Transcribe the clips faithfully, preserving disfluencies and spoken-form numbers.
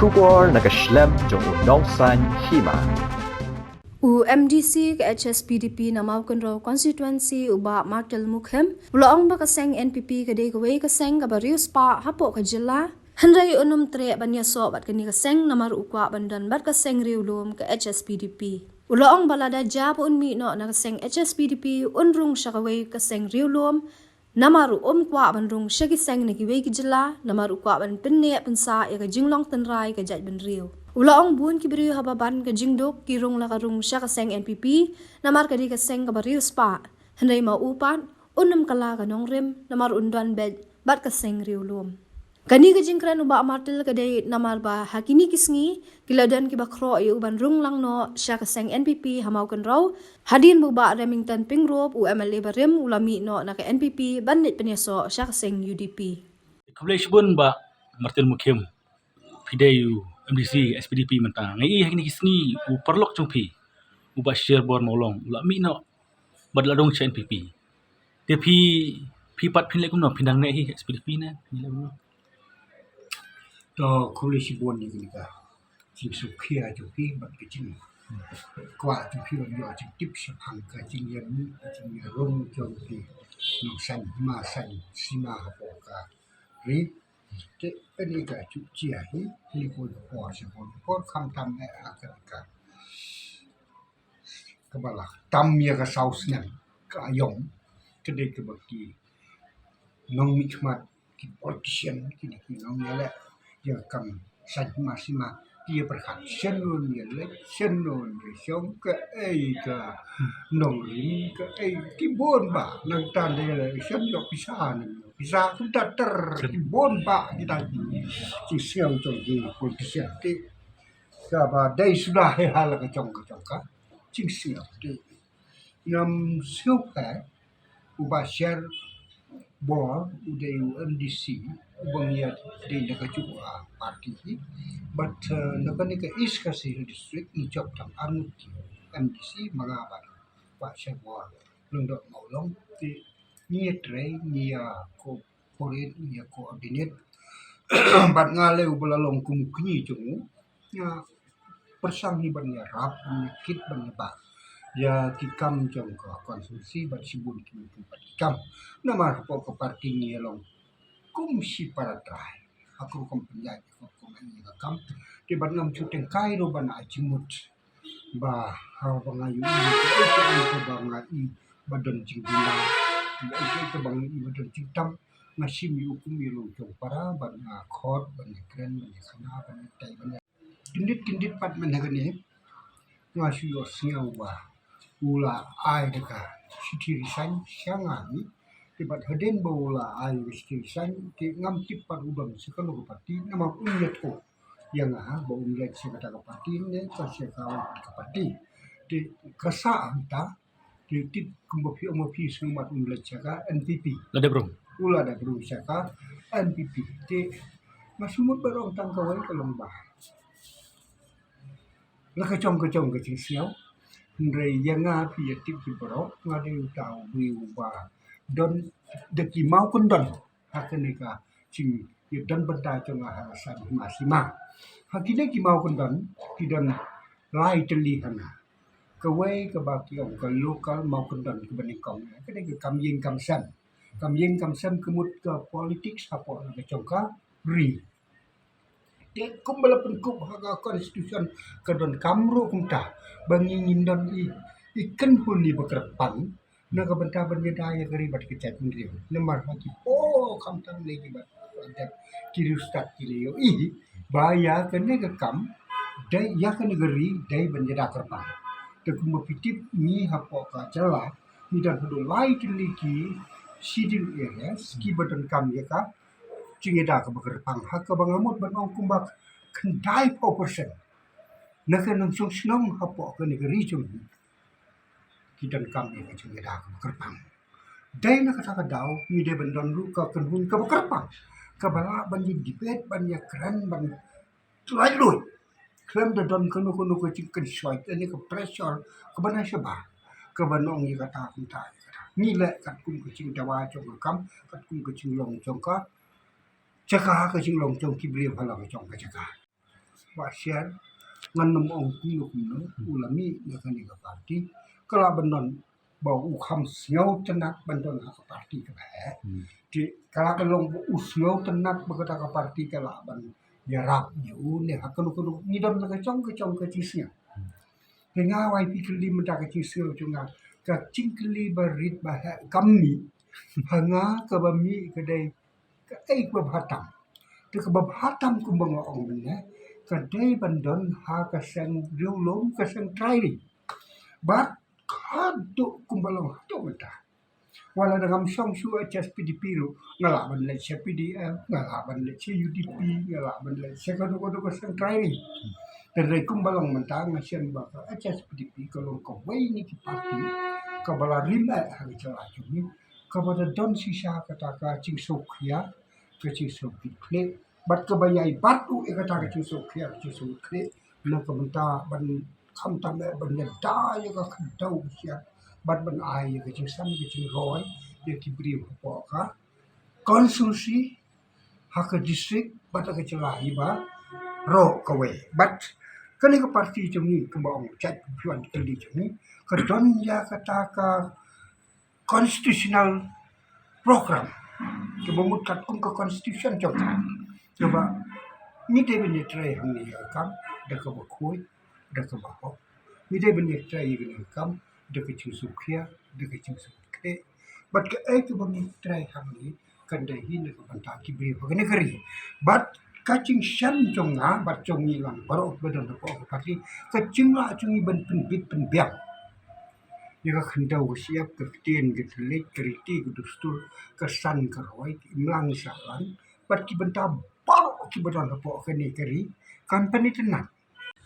Khubor na ka shlem jong u nongsan hima. U M D C ka H S P D P na Mawkynrew constituency u Bah Martel Mukhim u la ong ba ka seng N P P ka dei kawei ka seng kaba riewspah hapoh ka jylla. Hynrei un ym treh ban ïasoh bad kane ka seng namar u kwah ban don bad ka seng riewlum ka H S P D P. U la ong ba lada jia ba un mih noh na ka seng H S P D P un rung sha kawei ka seng riewlum. Namar u ym kwah ban rung sha ki seng na kiwei ki jylla, namar u kwah ban pynneh pynsah ïa ka jinglong tynrai ka jaitbynriew. U la ong bun ki briew haba ban ka jingduk ki rung la ka rung sha ka seng N P P, namar ka dei ka seng kaba riewspah. Hynrei ma u pat, un ym kylla ka nongrim, namar un don beit bad ka seng riewlum. Kane ka jingkren u Bah Martel ka dei namar ba ha kine ki sngi ki la don kiba khroh ïa u ban rung lang noh sha ka seng N P P ha Mawkynrew. Hadien ba u Bah Remington Pyngrope u M L A barim u la mih noh na ka N P P ban leit pynïasoh sha ka seng U D P. Khublei shibun Bah Martel Mukhim. Phi dei u M D C H S P D P mynta. Nga i ha kine ki sngi u paralok jong phi u Bah Sherbor Mawlong u la mih noh bad la rung sha N P P. Te phi, phi pat phin leh kumno, phin dang neh hi H S P D P ne? Phin leh kumno? To, khublei shibun ïa kane ka jingsngewkhia jong phi bad ka jingkwah jong phi ban ïoh jingtip shaphang ka jingïamih ka jingïarung jong ki nongsan hima san sima hapoh ka ri. Te kane ka jia hi kine ki por sha por, por khamtam eh ha kane ka kaba la tam ïa ka saw snem ka aïom. Ka dei kaba ki nongmihkhmat, ki politician, kine ki nongïaleh ïa ka kam san hima sima, ki ïa pyrkhat shen un ïaleh, shen un ïashong, kaei ka nongrim, kaei, ki bun bah. Nangta ïaleh shen ïoh pisa, ne ïoh pisa kumta ter, ki bun bah kita ki jingsngew jong ki politician. Te kaba dei suda hi ha la ka jong ka jong ka jingsngew. Te ngam sngewpher u Bah Sherbor u dei u M D C uba ngi ïadei na kajuh ka party hi. But, uh, na kane ka East Khasi Hills District ngi jop tang arngut ki M D C, ma nga bad Bah Sherbor Lyngdoh Mawlong. Te ngi ïatrei, ngi ïa ko- coordinate, ngi ïa coordinate. Bad nga lei uba la long kum u kñi jong u, nga pyrshang hi ban ïarap, ban ïakit, ban ïabah ïa ki kam jong ka constituency bad shibun ki bynta bad ki kam. Namar hapoh ka party ngi ïa long kum shi para trai ha ka rukom pynïaid, ha ka rukom ai ïa ka kam. Te bad ngam shu tyngkai ruh ban ai jingmut ba haba nga ïohi ïa kaei kaei kaba nga i ba don jingduna, ïa kaei kaei kaba nga i ba don jingtam, nga shim ïa u kum ïa u nongshong para bad nga khot, bad nga kren, bad nga khana, bad nga tai, bad nga kyndit kyndit pat. Mynta kane nga shu ïohsngew ba u la ai da ka shithi resign sha nga hi. Te bad hadien ba u la ai da ka shithi resign te ngam tip pat u don sha kano ka party, namar um ïathuh ïa nga ba um leit sha kata ka party ne ka sha ka, ka party. Te ka sah hangta te tip kumba phi ong ba phi sngewmat um leit sha ka N P P. La dep rung. U la dep rung sha ka N P P. Te nga sngewmut ban ong tang kawei ka long ba la ka jong ka jong ka jingsngew. Hynrei ïa nga, phi ïa tip ki baroh, nga dei uta u briew uba don da ki mawkyndon ha kane ka jingïadon bynta jong nga ha ka san hima sima. Ha kine ki mawkyndon ki don lai tylli ha nga. Kawei kaba ki ong ka local mawkyndon kaba nyngkong, ka dei ka kam ïing kam sem. Kam ïing kam sem ka mut ka politics hapoh la ka jong ka ri. Te kumba la pynkup ha ka constitution ka donkam ruh kumta ba ngi ngin don i, i kynhun i ba kyrpang na ka bynta ban ïada ïa ka ri bad ka jaitbynriew. Namar ha ki por khamtam lei ki ba dep ki riewstad ki la ïohi ba ïa kane ka kam dei, ïa kane ka ri dei ban ïada kyrpang. Te kumba phi tip ngi hapoh ka jylla ngi don haduh lai tylli ki schedule areas ki ba donkam ïa ka jingïada kaba kyrpang, ha kaba nga mut ban ong kumba khyndaiphew percent na ka nongshong shnong hapoh kane ka ri jong ngi ki donkam ïa ka jingïada kaba kyrpang. Dei na kata ka daw ngi dei ban don ruh ka kynhun kaba kyrpang kaba lah ban ïa debate, ban ïa kren, ban laitluid khlem da don kano kano ka jingkynshoit lane ka pressure kaba na shabar kaba ong ïa kata kumta ïa kata. Ngi leh katkum ka jingdawa jong ka kam, katkum ka jinglong jong ka jaka, ka jinglong jong ki briew ha la ka jong ka jaka. Ba sher ngan nym ong kumno kumno u la mih na kane ka party. Ka lah ban don ba u kham sngewtynnat ban don ha ka party kaba heh. Te ka lah ban long ba u sngewtynnat ba kata ka party ka lah ban ïarap ïa u ne ha kano kano ngi don la ka jong ka jong ka jingsngew. Te nga wai phi kylli mynta ka jingsngew jong nga, ka jingkylli ba rit ba heh kam mih ha nga, kaba mih ka dei kaei kaba bha tam. Te kaba bha tam kumba nga ong mynne ka dei ban don ha ka seng riewlum, ka seng trai ri. Bad haduh kumba long haduh mynta, wat la da ngam shong shuh H S P D P ruh, nga lah ban leit sha P D M, nga lah ban leit sha U D P, nga lah ban leit sha kano kano ka seng trai ri. Te dei kumba long mynta nga shem ba ka H S P D P ka long kawei na ki party kaba la rim eh ha ka jylla jong ngi, kaba da don shisha kata ka jingsngewkhia, ka jingsngewkhia. Bad kaba ïai bat u ïa kata ka jingsngewkhia, ka jingsngewkhia na ka bynta ban khamtam eh ban ïada ïa ka khyndew ka shyiap bad ban ai ïa ka jingsan ka jingroi ïa ki briew hapoh ka constituency, ha ka district bad ha ka jylla hi baroh kawei. Bad kane ka party jong ngi kumba ong jait phi wan kylli jong ngi, ka don ïa kata ka constitutional program kaba mut katkum ka constitution jong ka, kaba ngi dei ban ïatrei hangne ïa ka kam da kaba khuid, da kaba hok. Ngi dei ban ïatrei ïa kane ka kam da ka jingsngewkhia, da ka jingsngewkhia. Bad kaei kaba ngi trei hangne kan dei hi na ka bynta ki briew ha kane ka ri. Bad ka jingshem jong nga bad jong ngi lang baroh ba don hapoh ka party, ka jinglah jong ngi ban pynbit pynbiang ïa ka khyndew ka shyiap, ka ktien ka thylliej, ka riti ka dustur, ka san ka roi, ka imlang sahlang bad ki bynta baroh kiba don hapoh kane ka ri kan pynitynnat.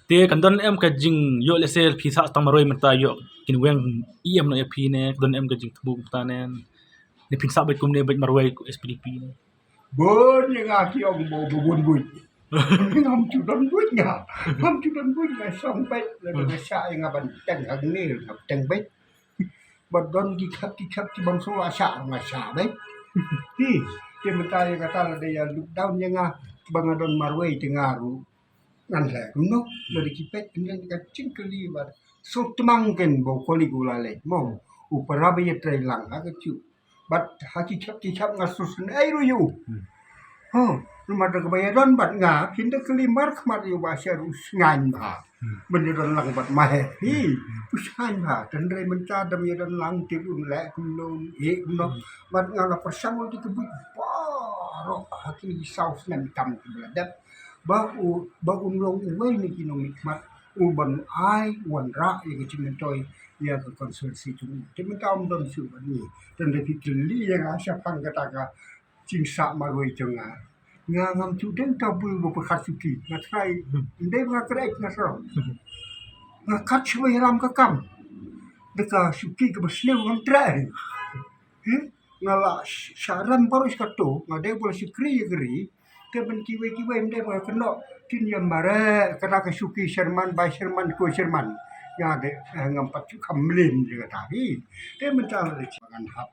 Te kan don em ka jingïoh lehse phi sah tang marwei mynta ïoh kin weng ïa em noh ïa phi ne, ka don em ka jingthmu mynta ne, ne phin sah beit kumne beit marwei H S P D P ne? Bun ïa nga ki ong ba bun buit. Ngam ju don buit nga. Ngam ju don buit nga shong beit lada nga shah ïa nga ban teng hangne nga teng beit. Ba don ki khap ki khap ki bym sngewlah shah nga shah beit. Hi, te mynta ïa kata lada ïa lockdown ïa nga ba nga don marwei te nga ruh ngan leh kumno? Lada ki peit kyndiang ka jingkylli bad sngewtmang ken ba u kali u la leit mo, u para ba ïatrei lang ha ka juh. Bad ha ki khap ki khap nga sngewsynei ruh ïa u. Ho, namar da kaba ïadon bad nga phin da kylli markhmat ïa u Bah Sher, u shngaiñ bha ban ïadon lang bad ma he. Hi, u shngaiñ bha. Tang hynrei mynta da ym ïadon lang te un leh kumno, eh kumno. Bad nga la pyrshang ïa ki buit baroh ha kine ki saw snem tam kiba la dep ba u, ba un long uwei na ki nongmihkhmat u ban ai wanrah ïa ka jingmyntoi ïa ka constituency jong u. Te mynta um don shuh bad ngi. Tang da phi kylli ïa nga shaphang kata ka jingsah marwei jong nga. Nga ngam ju dei uta u briew ba pyrkhat shuki. Nga trai, ym dei ba nga kren nga sero. Nga kat shuwa ïalam ka kam da ka shuki kaba sniew, ngam treh. Hi, nga la sh-, shah rem baroh shi kato, nga dei ba la shakri ïa ka ri. Te ban kiwei kiwei ym dei ba nga kynnoh, kin ïa mareh kata ka shuki sherman bai sherman ko sherman. Nga dei, eh, ngam pat shu kham mlien ïa kata hi. Te mynta la dei ngan hap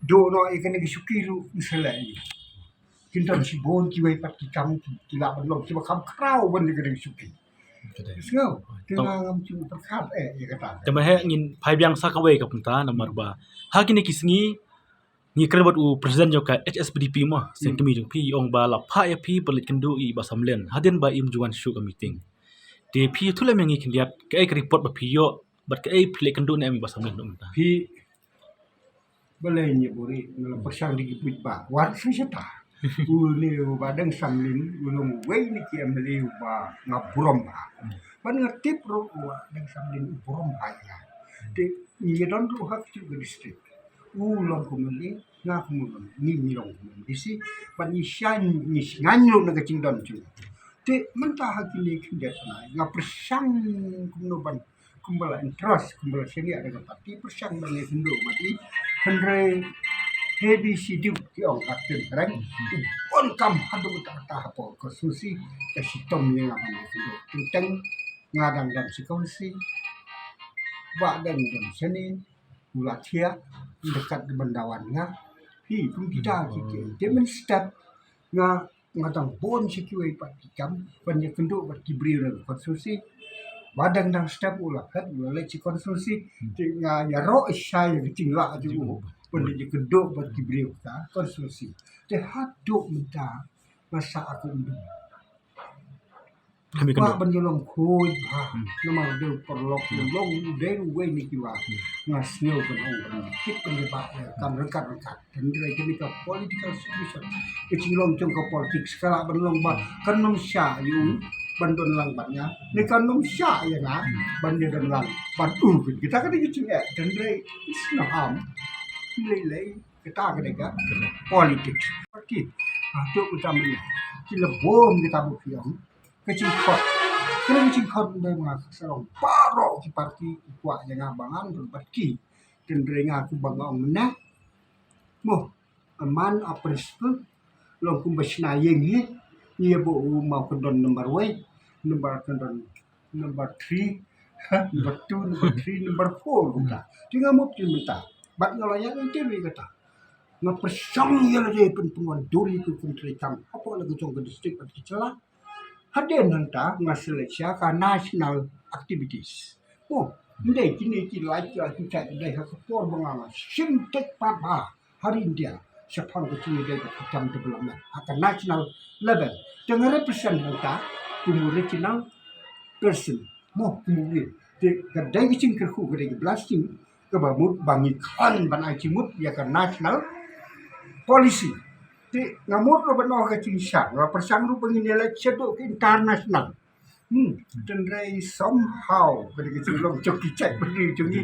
duh noh ïa kane ka shuki ruh ngi sa leh ïa. Kin don shibun kiwei pat ki kam ki, ki lah ban long kiba kham khraw ban ïa kane ka shuki. Ka dei. Sngew. Te nga ngam ju pyrkhat eh ïa kata. Te ma he ngin phai biang sa kawei ka bynta namar ba ha kine ki sngi ngi kren bad u president jong ka H S P D P mo, seng kmie jong phi, i ong ba la phah ïa phi ban leit kynduh ïa i Bah Samlin hadien ba im ju wan shuh ka meeting. Te phi ïathuh lem ïa ngi khyndiat kaei ka report ba phi ïoh bad kaei phi leit kynduh ne em ïa i Bah Samlin mynta? Phi Balei ngi buri, nga la pyrshang da ki buit ba. Wat shisha ta. Une u Bah Deng Samlin, u long uwei na ki M L A uba nga burom bha. Bad nga tip ruh u Bah Deng Samlin u burom bha ïa nga. Te ngi don ruh ha kito ki district. U long kum M L A, nga kum u long, ngi, ngi long kum M D C. Bad ngi shang, ngi shngaiñ ruh na ka jingdon jong u. Te mynta ha kine ki dep na, nga pyrshang kumno ban kumba la interest, kumba la shaniah da ka party, pyrshang ban ïakynduh bad i. Hynrei heavy schedule ki ong ka kren kren. U bun kam haduh katta katta hapoh ka constituency, ka shitom ïa nga ban ïakynduh. Teng teng nga dang don shi constituency, Bah Deng don shane, u la thiah, dekat ban da wan nga. Hi, kum kita ki, ki, ki mynstep nga Nga dang bun sha kiwei pat ki kam ban ïakynduh bad ki briew na ka constituency. Ba dang dang step u la phet u la leit sha constituency. Te nga ïaroh sha ïa ka jinglah jong u ban ïakynduh bad ki briew ka constituency. Te haduh mynta nga sah kum dum. Kami kynduh. Ba ban ïalong khuid bha. Namar dei u paralok ïalong u dei uwei na kiwa nga sngew ban ong ban kit ban ïa ba ïa kam ryngkat ryngkat. Hynrei kane ka political situation, ka jinglong jong ka politics ka lah ban long ba kan ym shah ïa u ban don lang bad nga, ne kan ym shah ïa nga ban ïa don lang bad u. Kita ka dei ka jingeh, hynrei it's no harm. Lei lei kita ka dei ka politics. Parti ha tu kita mih ki la bom kita bu ki ong ka jingkhot. Ka jingkhot dei ma nga ka sa long baroh ki parti ki kwah ïa nga ba ngan don bad ki. Hynrei nga kumba nga ong mynne. Mo, a man a principle, long kumba shna ïing hi, ïa ba u Mawkyndon number wei, number kyndon, number three, number two, number three, number four kumta. Te nga mut ki mynta. Bad nga la ïa interview kata. Nga pyrshang ïa lade pynpynwan duri ku kum treikam hapoh la ka jong ka district bad ki jylla. Hadien nangta nga select sha ka national activities. Oh, ndei kine ki lait ki lait ki lait ndei ha ka por ba nga nga shim take part ha ha ri India shaphang ka jingïadei bad ka kam development ha ka national level. Te nga represent nangta kum u regional person. Mo, kum u ri. Te ka dei ka jingkyrkhu ka dei ka blessing kaba mut ba ngi khlaiñ ban ai jingmut ïa ka national policy. Te nga mut ruh ban ong ka jingshang, nga pyrshang ruh ba ngin ïaleit shaduh ka international. Hmm, hynrei somehow ka dei ka jinglong jong ki jaitbynriew jong ngi.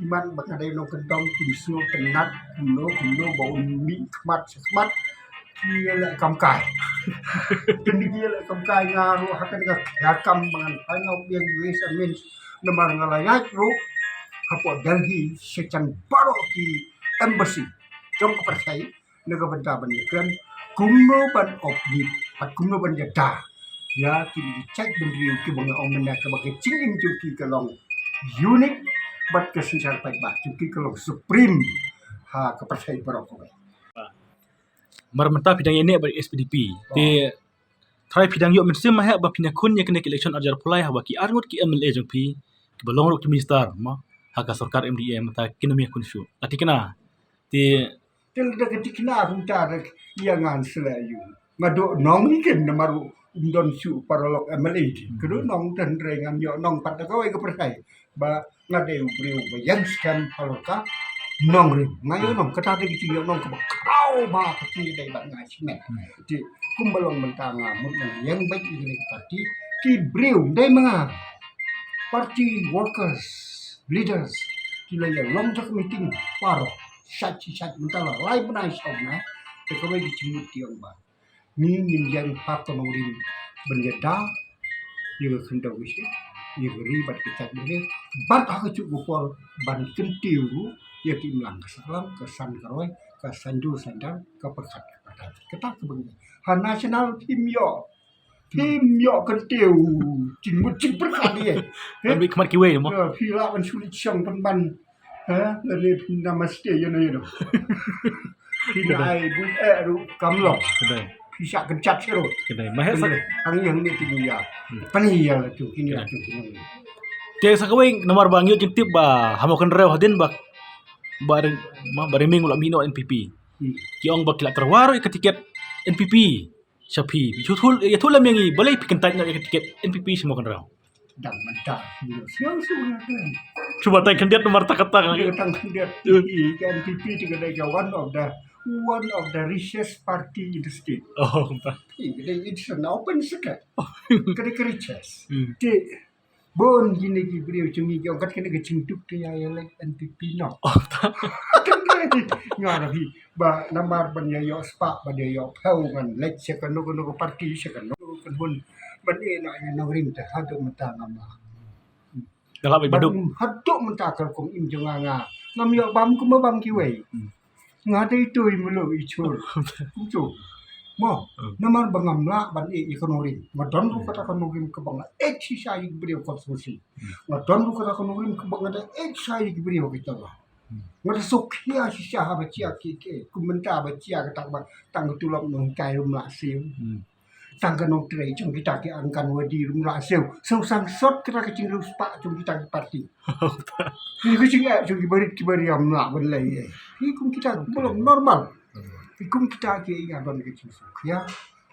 Imat ba ka dei nongkyndong kim sngewtynnat kumno kumno ba un mih khmat sha khmat. Ki ïa leh kam kai. Kynti ki ïa leh kam kai nga ruh ha kane ka ïa kam ba ngan phai nga u biang ways and means namar nga la ïaid ruh hapoh Delhi sha jan baroh ki embassy jong ka pyrthei na ka bynta ban ïakren kumno ban opt bad kumno ban ïada ïa kine ki jaitbynriew kiba nga ong mynne kaba ka jingim jong ki ka long unique bad ka synshar paidbah jong ki ka long supreme ha ka pyrthei baroh kawei. Mar mynta phi dang ïaineh bad S P D P. Te trai phi dang ïoh mynsiem ma heh ba phin ïakhun ïa kane ka election arhajar arphew lai haba ki arngut ki M L A jong phi kiba long ruh ki minister ma ha ka sorkar M D A mynta kin ym ïakhun shuh. La thikna. Te te lada ka thikna kumta da ïa ngan sla ïa u. Nga duh nong ïa kin namar um don shuh paralok M L A. Ka duh nong te hynrei ngan ïoh nong pat da kawei ka pyrthei. Ba nga dei u briew ba ïeng skhem halor ka nongrim. Nga ïoh nong kata dei ka jingïoh nong kaba khraw ba ka jingïadei bad nga shimet. Te kumba long mynta nga mut ngan ïeng beit ïa kine ki party ki briew dei ma nga. Party workers, leaders ki la ïalong da ka meeting baroh. Shait shi shait mynta la lai bnai saw bnai. Te kawei ka jingmut ki ong ba ngi ngin ïeng ha ka nongrim ban ïada ïa ka khyndew ka shyiap ïa ka ri bad ka jaitbynriew bad ha kajuh ka por ban kyntiew ruh ïa ka imlang ka sahlang ka san ka roi ka saindur saindar ka pyrkhat ka pyrkhat. Kata kaba ngi ha national phim ïoh phim ïoh kyntiew jingmut jingpyrkhat ïa. Ban bit khmat kiwei mo. Phi lah ban shu leit shong pynban. Ha, lane namaste ïa no ïa no. Phi ai bun eh ruh kam long. Kedai. Phi shah kynjat sha ruh. Kedai. Mahek sa. Ang ïa hangne ki ïa. Pani ïa la tu kini la tu kini. Te sa kawei namar ba ngi ïoh jingtip ba ha Mawkynrew hadien ba ba ri- ma ba ri Ming u la mih noh N P P. Ki ong ba ki la tyrwa ruh ïa ka tiket N P P. Sha phi. Ïathuh ïathuh lem ïa ngi balei phi kyntait noh ïa ka tiket N P P sha Mawkynrew. Dang mynta. Sngewsih sngewsih. Shu batai khyndiat namar ta kata ka. Tang khyndiat. Ka N P P te ka dei ka one of the one of the richest party in the state. Oh, ba. Ka dei it's an open secret. Ka dei ka richest. Te bun kine ki briew jong ngi ki ong kat kane ka jingduk te ïa ïa leit N P P noh. Nga ruh hi ba namar ban ïa ïoh spah ban ïa ïoh phew ngan leit sha kano kano ka party sha kano kano ka hun ban ïa noh ïa nongrim te haduh mynta ngam lah. Ka lah bad baduk. Haduh mynta ka rukom im jong nga nga ngam ïoh bam kumba bam kiwei. Nga dei tu i mulu i chur. Kumtu. Mo, namar ba ngam lah ban ïa ka nongrim. Nga don ruh kata ka nongrim kaba nga ïeit shisha ïa ki briew constituency. Nga don ruh kata ka nongrim kaba nga da ïeit shisha ïa ki briew kita ba. Nga da suk khia shisha ha ba chia ki ke, kum mynta ba chia ka tak ba tang ka tulop nonghikai ruh ym lah siew. Tang ka nongtrei jong kita ki Anganwadi ruh ym lah siew. Siew sang sot kita ki jingriewspah jong kita ki parti. Ki jingeh jong ki barit ki baria ym lah ban leh ei. Ki kum kita belum normal. Ki kum kita ki ïa ban ki jingsuk khia,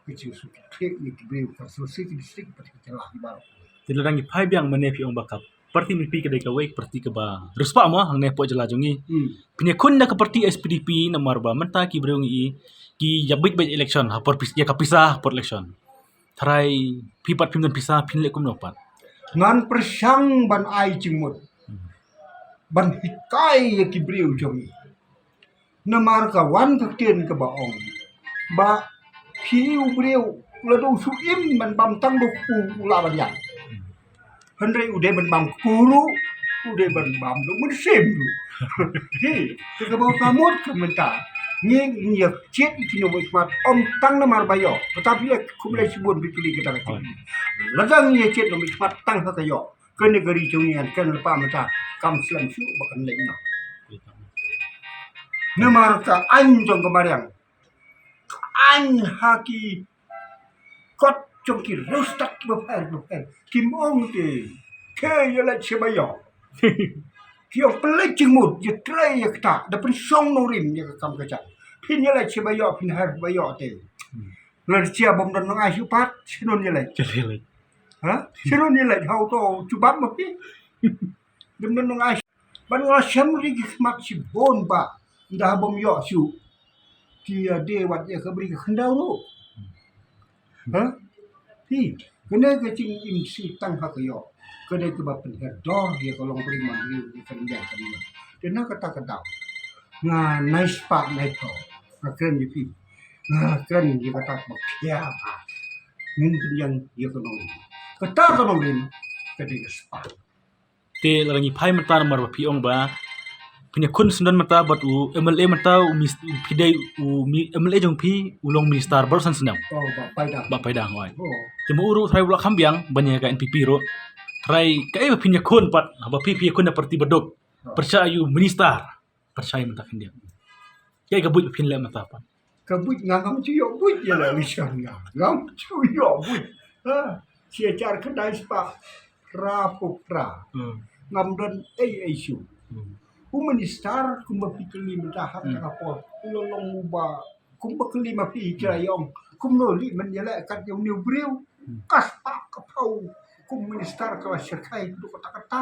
ki jingsuk khia ki briew ka suk ki distrik pat ki jylla ki baroh. Te lada ngi phai biang mynne phi ong ba ka parti N P P ka dei kawei ka parti kaba riewspah mo hangne hapoh jylla jong ngi. Hmm. Phin ïakhun da ka parti S P D P namar ba mynta ki briew ngi ki ïa bit bit election ha por pis-, ïa ka pisa ha por election. Tharai phi pat phim don pisa phin leh kumno pat? Ngan pyrshang ban ai jingmut. Hmm. Ban hikai ïa ki briew jong ngi. Namar ka wan ka ktien kaba ong ba phi u briew lada u shu im ban bam tang da u kpu u lah ban ïaid. Hynrei u dei ban bam kpu ruh, u dei ban bam da u mynsiem ruh. Hi, te kaba ka mut ka mynta. Ngi ngi ïa jied ïa ki nongmihkhmat ym tang namar ba ïoh. Kata phi leh kum leh shibun phi kylli kata ka. Lada ngi ïa jied nongmihkhmat tang ha ka ïoh. Kane ka ri jong ngi ngan kren lypa mynta kam slem shuh ba kan leit noh. Namar ka aiñ jong ka mariang, ka aiñ ha ki kot jong ki riewstad kiba pher kiba pher. Kim ong te, te ïa leit sha ba ïoh. Ki ong pynleit jingmut, ïa trei ïa kata, da pynshong nongrim ïa ka kam ka jam. Phin ïa leit sha ba ïoh, phin her ba ïoh te. Lada jia bym don nongai shuh pat, sha non ïa leit. Sha ïa leit. Ha? Sha non ïa leit, ha uto u jubab ma phi. Bym don nongai. Ban nga shem ri ki khmat shibun ba. Nda bym ïoh shuh. Ki ïa dei wat ïa ka bri ka khyndew ruh. Ha? Hi, kane ka jingim shi tang ha ka ïoh. Kane kaba pynhiar dor ïa ka long bri man ri ïa ka ri ïa ka ri. Te na kata ka daw. Nga nai spah nai tho. Nga kren ïa phi. Nga kren ïa kata kaba khia. Ngin pynïang ïa ka nongrim. Kata ka nongrim ka dei ka spah. Te lada ngi phai mynta namar ba phi ong ba phin ïakhun syndon mynta bad u M L A mynta u mis-, phi dei u mi-, M L A jong phi u long minister baroh san snem. Oh, Bah Paidang. Bah Paidang, oi. Oh. Te ma u ruh tharai u la kham biang ban ïa ka N P P ruh. Tharai kaei ba phin ïakhun pat, ba phi phi ïakhun da parti baduk. Oh. Pyrshah ïa u minister. Pyrshah mynta khyndiat. Kaei ka buit ba phin leh mynta pat? Ka buit nga ngam ju ïoh buit ïa la election nga. Ngam ju ïoh buit. Ha, shi hajar khyndai spah phra phew phra. Hmm. Ngam don ei ei shuh. Hmm. U minister kumba phi kylli mynta ha kata ka por. U la long uba kumba kylli ma phi ki la ïong. Kumno leh men ïa leh kat ïa une u briew. Hmm. Ka spah ka phew kum minister ka la shyrkhei ka duk kata kata.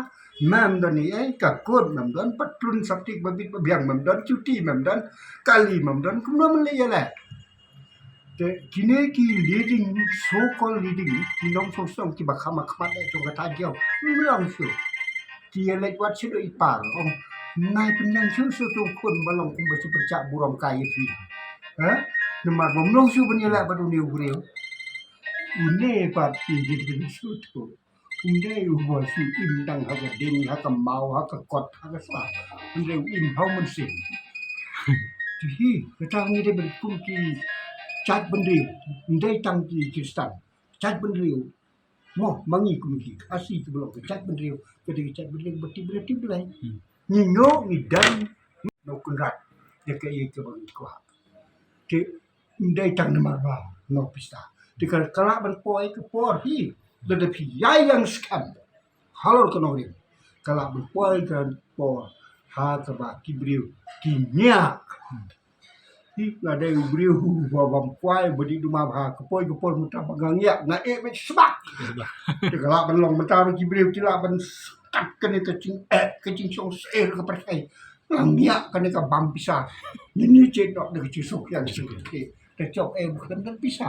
Mem don ei ei ka kut mem don pat trun saptik ba bit ba biang mem don cuti mem don kali mem don kumno men leh ïa leh. Te kine ki leading, so called leading, ki nongshong shnong kiba kham khmat eh jong kata jong. Mem long shuh. Ki ïa leit wat shu dei i par. Ong nai pynïang shu shu tu khun ba long kumba shu pynjah burom kai ïa phi. Ha? Namar ba mem long shu ban ïa leh bad une u briew. Une pat ki ïa leit shu tu. Ym dei uba shu im tang ha ka ding, ha ka maw, ha ka kot, ha ka sla. Ym dei u im ha u mynsiem. Te hi, kata ngi dei ban kum ki jait bynriew. Ym dei tang ki Khristan. Jait bynriew. Mo, ma ngi kum ki Khasi kiba long ki jait bynriew. Ka dei ki jait bynriew ba tip briew tip Blei. Hmm. Ngi ñiewkor ngi dang no Kynrad. Ïa kaei kaba ngi kwah. Te ym dei tang namar ba no pisa. Te ka, ka lah ban poi ka por hi. Lada phi ïai ïeng skhem halor ka nongrim, ka lah ban poi ka por ha kaba ki briew ki ñiah. Hi, nga dei u briew ba bam kwai ba dih duma bha, ka poi ka por mynta ba nga ñiah, nga eh beit sbak. Te ka lah ban long mynta ba ki briew ki lah ban skat kane ka jingeh, ka jingshong seh ka pyrthei. Nga ñiah kane ka bam pisa. Ngi ñiah chet nok da ka jingsuk ïa ka suk te. Te chok eh bukan dan pisa.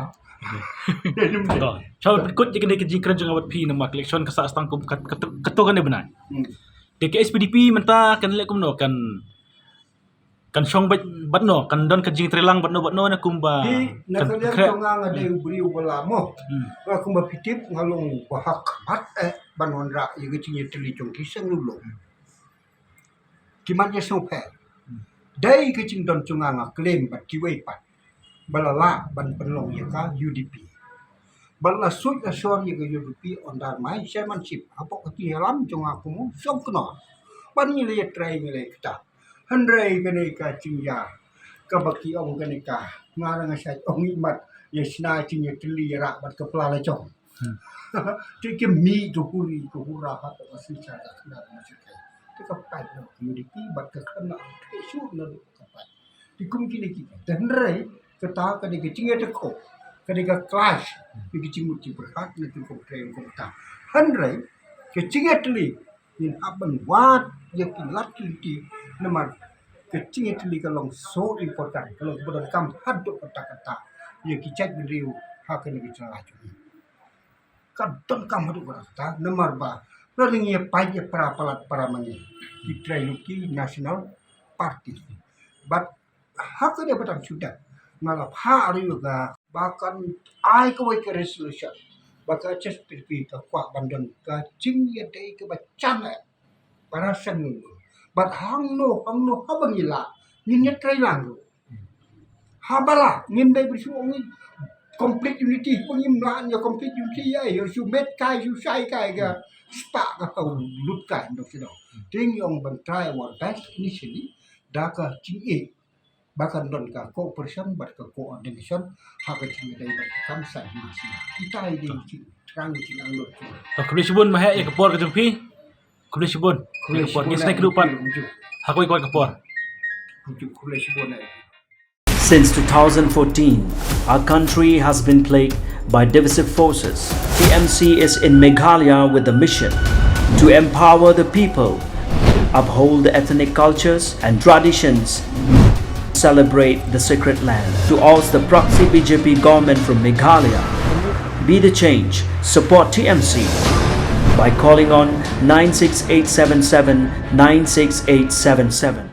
Te nym de. Chau pynkut ïa kane ka jingkren jong nga bad phi namar ka election ka sah tang kum kat, kat, kato kane bnai. Hmm. Te ka S P D P mynta kan leh kumno kan, kan shong bad, bad no, kan don ka jingtreilang bad no, bad no ne kumba. Hi, na kan ka liang khreh. Jong nga nga dei u briew ba la mo. Hmm. Nga kumba phi tip nga long ba ha khmat eh ban wanrah ïa ka jingïatylli jong ki seng lulung. Ki man ïa sngewpher. Dei ka jingdon jong nga nga claim bad kiwei pat ba la lah ban pynlong ïa ka U D P. Ba la suit la shor ïa ka U D P under my chairmanship. Hapoh ka jingïalam jong nga kum u shong kynnoh. Ban ngi la ïatrei ngi la ïa kata. Hynrei kane ka jingïa kaba ki ong kane ka, nga la nga shait ong imat, ïa shna jingïatylli ïa rak bad ka pla la jong. Hmm. Te ki mih ka huri ka hura ha ka synshar ka khana ka synshar. Te ka pait na ka community bad ka khana ka shu na ka pait. Te kum kine ki, te hynrei kata ka dei ka jingïatakhoh, ka dei ka clash, ka dei ka jingmut jingpyrkhat na ki kum trei kum ta. Hynrei ka jingïatylli ngin hap ban wad ïa ki lad ki lynti, namar ka jingïatylli ka long so important, ka long kaba donkam haduh katta katta ïa ki jaitbynriew ha kane ka jylla jong ngi. Ka donkam haduh katta katta namar ba lada ngi ïa pait ïa para palat para mangi, ki trei lut ki National Party. Bad ha kane ba dang shu dep nga la phah ruh ïa ka ba kan ai kawei ka resolution ba ka H S P D P ka kwah ban don ka jingïadei kaba jan eh. Para seng bad hangno hangno haba ngi lah ngin ïatrei lang ruh. Haba lah ngim dei ba shu ong ngi complete unity, ba ngim lah ïa complete unity ïa, ïa shu met kai shu shai kai ka spah ka ka lut kai dok sdang. Te ngi ong ban try our best initially da ka jingïeit ba kan don ka cooperation bad ka coordination ha ka jingïadei bad ka kam saiñ ma saiñ. Kita i dei jingthrang jingangnud. To khublei shibun Maheh ïa ka por ka jong phi. Khublei shibun. Khublei shibun. Ngi sngewbha pat. Ha kawei ka por. Khublei shibun. Since two thousand fourteen, our country has been plagued by divisive forces. T M C is in Meghalaya with the mission to empower the people, uphold the ethnic cultures and traditions, celebrate the sacred land. To oust the proxy B J P government from Meghalaya, be the change, support T M C by calling on nine six eight seven seven nine six eight seven seven.